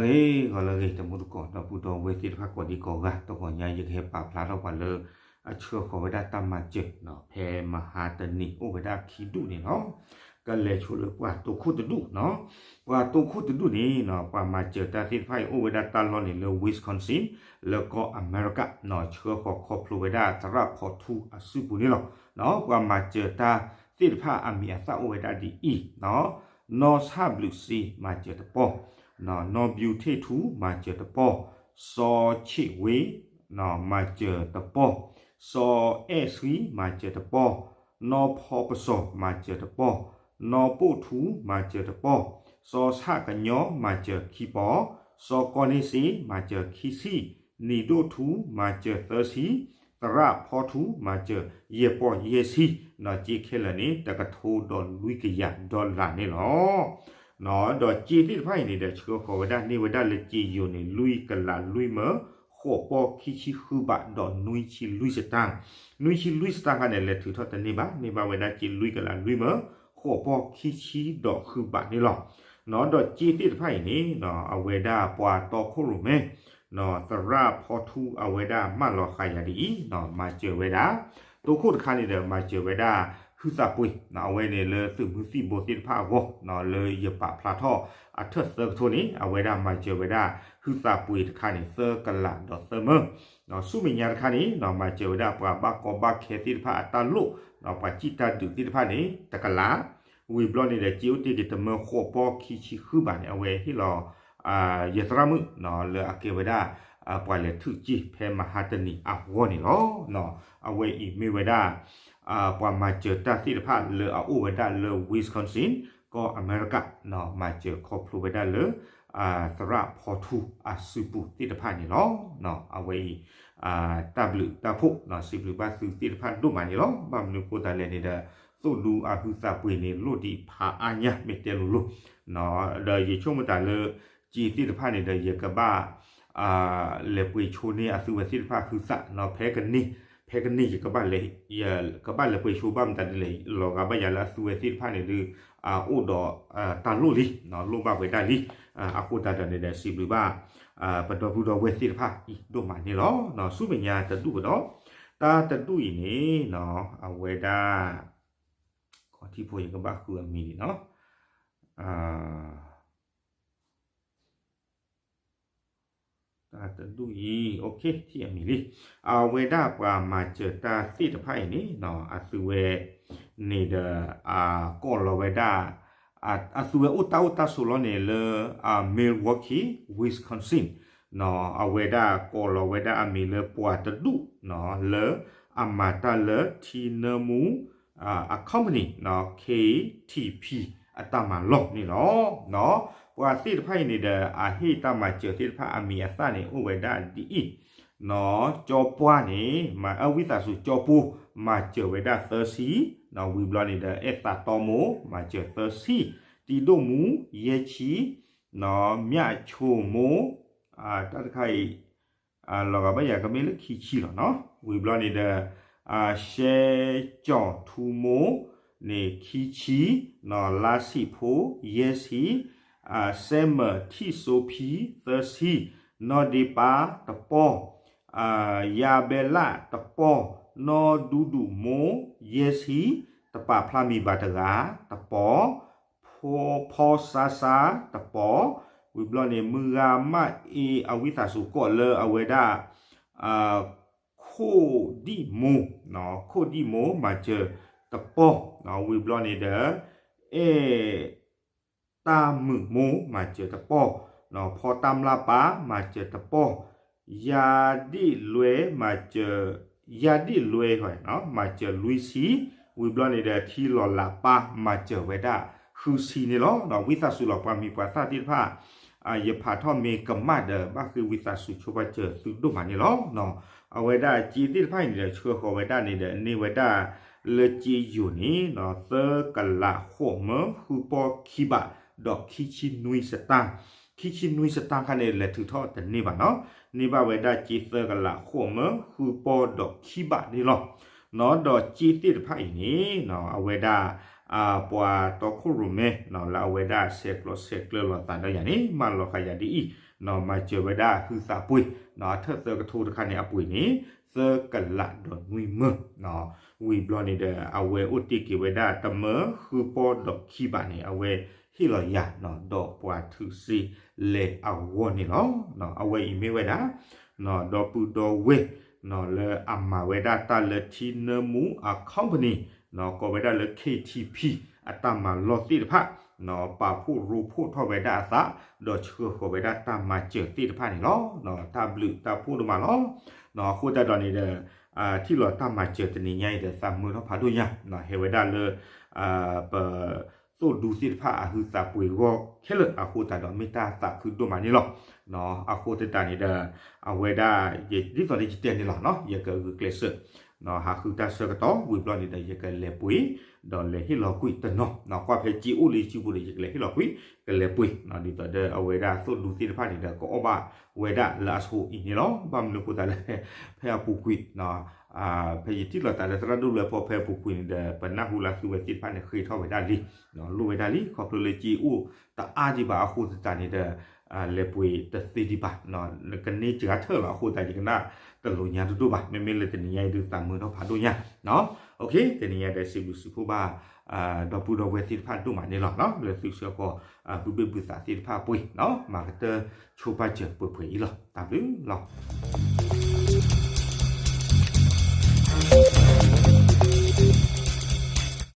ဂ့ၤဂီၤလၢအဂ့ၤ တံၤသကိး ဒီပုၢ်ဒီဝဲၢ်သ့ၣ်တဖၣ်ကိးဒံကိးဂၤ တဂီၤညါယကဟဲပာ်ဖျါထီၣ်ပှၤလၢ အဆှၢဃီၤဝဲဒၣ်တၢ်မၤစၢၤ ဖဲမဟါတနံၤအိၣ်ဝဲဒၣ်ခံဒူၣ်န့ၣ်လီၤ. ကလဲၤဆိလၢပှၤတိခိၣ်တဒူၣ်နီၤ, ပှၤတိခိၣ်တဒူၣ်န့ၣ် ပှၤမၤစၢၤတၢ်သ့ၣ်တဖၣ်အံၤအိၣ်ဝဲဒၣ်တၢ်လီၢ်န့ၣ်လၢ Wisconsin လၢကီၢ်အမဲရကၤ ဆှၢဃီၤခီဖျိဝဲဒၣ်သရၣ်ဖီထူအစုပူၤန့ၣ်လီၤ. ပှၤမၤစၢၤတၢ်သ့ၣ်တဖၣ်အမံၤအသၣ်အိၣ်ဝဲဒၣ်ဒ်အံၤ, နီၢ်ဆၣ်ဘျုးစ့မၤစၢၤတပီၢ်, နီၢ်ဘျူးထ့ၣ်ထူမၤစၢၤတပီၢ်, စီၤဆ့ၣ်ဝ့ မၤစၢၤတပီၢ်, စီၤအဲၣ်ဆှံမၤစၢၤတပီၢ်, နီၢ်ဖီပစီၤမၤစၢၤတပီၢ်, နီၢ်ပိၣ်ထူမၤစၢၤတပီၢ်, စီၤဆၣ်ကညီမၤစၢၤခံပီၢ်, စီၤကီၢ်န့ၢ်စ့မၤစၢၤခံဆံ, နံၤဒိၣ်ထူမၤစၢၤသၢဆံ, သရၣ်ဖီထူမၤစၢၤယဲၢ်ပီၢ်ယဲၢ်ဆံ, ဒီးစ့ခဲလၢာ်န့ၣ် တကထိဒီးလွံၢ်ကယၤ dollar န့ၣ်လီၤ. ဒီးစ့သ့ၣ်တဖၣ်အံၤန့ၣ်ဒီး ဆှၢဃီၤဝဲဒၣ်န့ၢ်ဝဲဒၣ်လၢစ့ယိၤန့ၣ် လွံၢ်ကလးလွံၢ်မၢ ဃိးပီၢ်ခံဆံဃုဘးဒီးနွံဆံလွံၢ်စတၢၢ်, နွံဆံလွံၢ်စတၢၢ်ခါန့ၣ် လဲၤထုးထီၣ်တန့ၢ်ဘၣ်, န့ၢ်ဘၣ်ဝဲဒၣ်စ့လွံၢ်ကလးလွံၢ်မၢ ဃိးပီၢ်ခံဆံဒီးဃုဘးန့ၣ်လီၤ. ဒီးစ့သ့ၣ်တဖၣ်အံၤန့ၣ် အဝဲဒၣ်ပှၤတီခိၣ်ရိၣ်မဲ သရၣ်ဖီထူအဝဲဒၣ်မၢလီၤဃာ်ယၤဒ်အံၤ, မၤစၢၤဝဲဒၣ် တိခိၣ်တခါန့ၣ်ဒီး မၤစၢၤဝဲဒၣ် ဟုသးပှ့ၤ, အဝဲန့ၣ်လၢသုးမုၢ်သံၣ်ဘိသ့ၣ်တဖၣ်အဂီၢ်, လၢယပာ်ဖျါထီၣ်အထၢၣ်သၢကထိန့ၣ် အဝဲဒၣ်မၤစၢၤဝဲဒၣ် ဟုသးပှ့ၤတခါန့ၣ် သၢကလးဒီးသၢမၢ, ဆူမဲာ်ညါတခါန့ၣ် မၤစၢၤဝဲဒၣ်ပှၤဘၣ်ကီဘၣ်ခဲသ့ၣ်တဖၣ်အတၢ်လိၣ်, ပှၤစံၣ်တၢ်ဒုးသ့ၣ်တဖၣ်န့ၣ် တကလး, ဝံၤဘျီန့ၣ်ဒီး စ့အိၣ်တ့ၢ်က့ၤတမၢဃိးပီၢ်ခံဆံဃုဘးန့ၣ် အဝဲဟ့ၣ်လီၤ ယသရၣ်မုၣ် လၢအကဲဝဲဒၣ် ပှၤလဲၤထုးစ့ဖဲမဟါတနံၤအဂီၢ်န့ၣ်လီၤ. အဝဲအံၤမ့ၢ်ဝဲဒၣ် ပှၤမၤစၢၤတၢ်သ့ၣ်တဖၣ်လၢအအိၣ်ဝဲဒၣ်လၢ Wisconsin ကီၢ်အမဲရကၤ, မၤစၢၤခီဖျိဝဲဒၣ်လၢ သရၣ်ဖီထူအစုပူၤသ့ၣ်တဖၣ်န့ၣ်လီၤ. အဝဲအံၤ တၢ်ဘျုးတၢ်ဖှိၣ် စံးဘျုးဘၣ်သုသ့ၣ်တဖၣ်ဒိၣ်မးန့ၣ်လီၤ. ဘၣ်မနုၤဃိသတးလဲၣ်န့ၣ်ဒီး သိၣ်ဒူအဟုသးပှ့ၤန့ၣ် လိၣ်ဒံးဖးအါညါ မ့ၢ်တဲလိၤလိၤ, ဒီးယဆိကမိၣ်တၢ်လၢ စ့သ့ၣ်တဖၣ်န့ၣ်ဒီး ယကဘၣ် လဲၤပှ့ၤဆိန့ၢ်အသုဝဲသ့ၣ်တဖၣ်ဟုသးနီၤ, ဖဲကန့ၢ် ဖဲကန့ၢ်ယကဘၣ်လဲၤ ယကဘၣ်လဲၤပှ့ၤဆိဘၣ်မတၤဒ်လဲၣ် လီၤဂာ်ဘၣ်ယၤလၢအသုဝဲသ့ၣ်တဖၣ်န့ၣ်ဒီး အိၣ်ဒီးတၢ်လိၣ်လံ, လိၣ်ဘၣ်ဝဲဒၣ်လံ, အဃိသတးဒီးန့ၣ်ဒီး စံးဘျုးဘၣ် ပဒီပုၢ်ဒီဝဲၢ်သ့ၣ်တဖၣ်အံၤဒိၣ်မးန့ၣ်လီၤ. ဆူမဲာ်ညါတဒူၣ်ကဒီး တၢ်တဒူၣ်အံၤန့ၣ် အဝဲဒၣ် ခီထံဖိယကဘၣ်ဃုအမံၤန့ၣ်နီၤ တၢ်တဒူၣ်အံၤ ထံၣ်အမံၤလံ, အဝဲဒၣ်ပှၤမၤစၢၤတၢ်သ့ၣ်တဖၣ်အံၤန့ၣ် အသုဝဲန့ၣ်ဒီး ကိးလီၤဝဲဒၣ် အသုဝဲအိၣ်တၢ်အိၣ်တၢ်ဆိးလီၤန့ၣ်လၢ Milwaukee, Wisconsin, အဝဲဒၣ်ကိးလီၤဝဲဒၣ်အမံၤလၢပှၤတဒူၣ် လၢအမၤတၢ်လၢထံနၢမူ အ company KTP အတၢ်မၤလီၢ်န့ၣ်လီၤ. ပှၤသ့ၣ်တဖၣ်အံၤန့ၣ်ဒီး အဟ့ၣ်တၢ်မၤစၢၤသ့ၣ်တဖၣ်အမံၤအသၣ်န့ၣ် အိၣ်ဝဲဒၣ်ဒ်အံၤ, ကၠီပှၢ်န့ၣ် ဝံသးစူၤ ကၠီပူၤ မၤစၢၤဝဲဒၣ်သၢဆံ, ဝံၤဘျီန့ၣ်ဒီး အဲၣ်သးတီမိၢ် မၤစၢၤသၢဆံ, တံၤဒိၣ်မူ ယဲၢ်ဆံ, မၠၣ်ဆိမိၢ် တၢ်တခါအံၤ လီၤဂာ်ဘၣ်ယၤကမ့ၢ်လၢခံဆံလီၤနီၤ, ဝံၤဘျီန့ၣ်ဒီး ရှဲကၠီၤထူမိၢ်န့ၣ်ခံဆံ, လါဆံးဖိ ယဲၢ်ဆံ, စဲမၢၢ်ထံၣ်စိဖံ သၢဆံ, နီၢ်ဒ့ပၢ်တပီၢ်, ယါဘဲလၣ်တပီၢ်, နီၢ်ဒူဒူမိၢ် ယဲၢ်ဆံ, တပာ်ဖျါမံၤဘၣ်တဂၤ တပီၢ် ဖီ ဖီစါစါ တပီၢ်, ဝံၤဘျီန့ၣ် မုၢ်ဂၤမၣ်အ့ အဝံသးစူၤကိးလၢအဝဲဒၣ် ခိၣ်ဒံၣ်မိၢ်, ခိၣ်ဒံၣ်မိၢ် မၤစၢၤတပီၢ်, ဝံၤဘျီန့ၣ်ဒီး အဲၣ် တၢ်မုာ်မိၢ် မၤစၢၤတပီၢ်, ဖီတၢ်မျၢ်ပၢ် မၤစၢၤတပီၢ်, ယၤဒ့ၣ်လွဲ မၤစၢၤ ယၤဒ့ၣ်လွဲ မၤစၢၤလွံၢ်ဆံ, ဝံၤဘျီန့ၣ်ဒီး ထံလီၤလးပၢ် မၤစၢၤဝဲဒၣ်ဃုဆံန့ၣ်လီၤ. ဝံသးစူၤလီၤ ပှၤမံၤပှၤသၣ်သ့ၣ်တဖၣ် ယဖးထီၣ်မ့ၢ်ကမၣ်ဒီး ဘၣ်ဃ့ဝံသးစူၤဆိပာ်စၢၤသုဒိၣ်မးန့ၣ်လီၤ. အဝဲဒၣ်စ့သ့ၣ်တဖၣ်အံၤန့ၣ်ဒီး ဆှၢဃီၤဝဲဒၣ်န့ၣ်ဒီး န့ၢ်ဝဲဒၣ်လၢစ့ယိၤန့ၣ် သၢကလးဃိးမၢ ဃုပီၢ်ခံဘး ဒီးခံဆံနွံစတၢ်, ခံဆံနွံစတၢ်ခါန့ၣ် လဲၤထုးထီၣ်တန့ၢ်ဘၣ်နီၤ, န့ၢ်ဘၣ်ဝဲဒၣ်စ့သၢကလးဃိးမၢ ဃုပီၢ်ဒီးခံဘးန့ၣ်လီၤ. ဒီးစ့သ့ၣ်တဖၣ်အံၤန့ၣ် အဝဲဒၣ် ပှၤတီခိၣ်ရိၣ်မဲ လၢအဝဲဒၣ်ဆဲးကျိးဆဲးကျၢလိာ်သးဒီးယၤန့ၣ် မၢလီၤဃာ်ယၤဒ်အံၤ, မၤစၢၤဝဲဒၣ်ဟုသးပှ့ၤ အထၢၣ်သၢကထိတခါန့ၣ် အပှ့ၤန့ၣ် သၢကလးဒီးနွံမၢ, ဝံၤဘျီန့ၣ်ဒီး အဝဲအိၣ်တ့ၢ်က့ၤဝဲဒၣ်တမၢ ဃုပီၢ်ဒီးခံဘးန့ၣ် အဝဲဟ့ၣ်လီၤယၤ ဒီးပှၤထုးစ့လဲၤအဂီၢ်န့ၣ်လီၤ. အဝဲအံၤမ့ၢ်ဝဲဒၣ် ဒီပုၢ်ဒီဝဲၢ် လၢအမၤဝဲဒၣ်တၢ်လၢထံနၢမူအ company ကိးဝဲဒၣ်လၢ K T P အတၢ်မၤလီၢ်သ့ၣ်တဖၣ် ပာ်ဖှိၣ်ရိဖှိၣ်ထီၣ်ဝဲဒၣ်အသး ဒီးဆှၢဃီၤဝဲဒၣ်တၢ်မၤစၢၤသ့ၣ်တဖၣ်န့ၣ်လီၤ. တၢ်ဘျုးတၢ်ဖှိၣ်ဒိၣ်မးလီၤ. အဃိသတးဒီးန့ၣ်ဒီး ထံၣ်လီၤတၢ်မၤစၢၤတနံၤညါအံၤဒီး သးမုာ်ထီၣ်ဖးဒိၣ်ညါ ဟဲဝဲဒၣ်လၢ ပ သိၣ်ဒူသ့ၣ်တဖၣ်အဟုသးပှ့ၤအဂီၢ်ခဲလၢာ် အဃိသတးဒီးမ့ၢ်တၢ်သးခုဒိၣ်မးန့ၣ်လီၤ. အဃိသတးန့ၣ်ဒီး အဝဲဒၣ် ဒ်သိးဒီးယတဲန့ၣ်လီၤ ယကအုၣ်ကျဲးစၢး ဟးဃုတၢ်ဆၢကတီၢ်ဝံၤဘျီန့ၣ်ဒီး ယကလဲၤပှ့ၤ ဒီးလဲၤဟ့ၣ်လီၤကွံာ်တနီၤ ကွၢ်ဖဲစ့အိၣ်လၢစုပူၤဒီး ယကလဲၤဟ့ၣ်လီၤကွံာ် ကလဲၤပှ့ၤ ဒ်သိးဒီးအဝဲဒၣ်သိၣ်ဒူသ့ၣ်တဖၣ်န့ၣ်ဒီး ကအီၣ်ဘၣ်ဝဲဒၣ်လၢအဆိအံၤန့ၣ်လီၤ. ဘၣ်မနုၤအဃိသတးလဲၣ် ဖဲအပူၤကွံာ် ဖဲယထံၣ်လိာ်သးဒီးသရၣ်ဒိၣ်လွဲဖီဖဲအပူၤကွံာ်န့ၣ်ဒီး ပနၢ်ဟူလၢသုဝဲသ့ၣ်တဖၣ်န့ၣ် ဃ့ထီၣ်ဝဲဒၣ်လံ လိၣ်ဝဲဒၣ်လံ ခီဖျိလၢစ့အိၣ်တအါဒံးဘၣ်အဃိသတးန့ၣ်ဒီး လဲၤပှ့ၤတသ့ဒံးဘၣ် ကန့ၢ်စှၤထၢၣ်လီၤအဃိသတး ယကနၣ်တလိၤညါတဒိၣ်ဘၣ် မ့မ့ၢ်လၢတနံၤညါအံၤဒုးသးမုာ်ထီၣ်ဖးဒိၣ်ညါ အဃိ တနံၤညါဒီးစံးဘျုးစံးဖှိၣ်ဘၣ် ဒီပုၢ်ဒီဝဲၢ်သ့ၣ်တဖၣ်ဒိၣ်မးန့ၣ်လီၤ လၢသုဆှၢဃီၤ ဘုဘ့ၣ်ဘုသးသ့ၣ်တဖၣ်ပှ့ၤ မၤကတၢၢ်ဆိပာ်စၢၤပှဲၤပှဲၤအံၤလီၤ တၢ်ဘျုးလီၤ.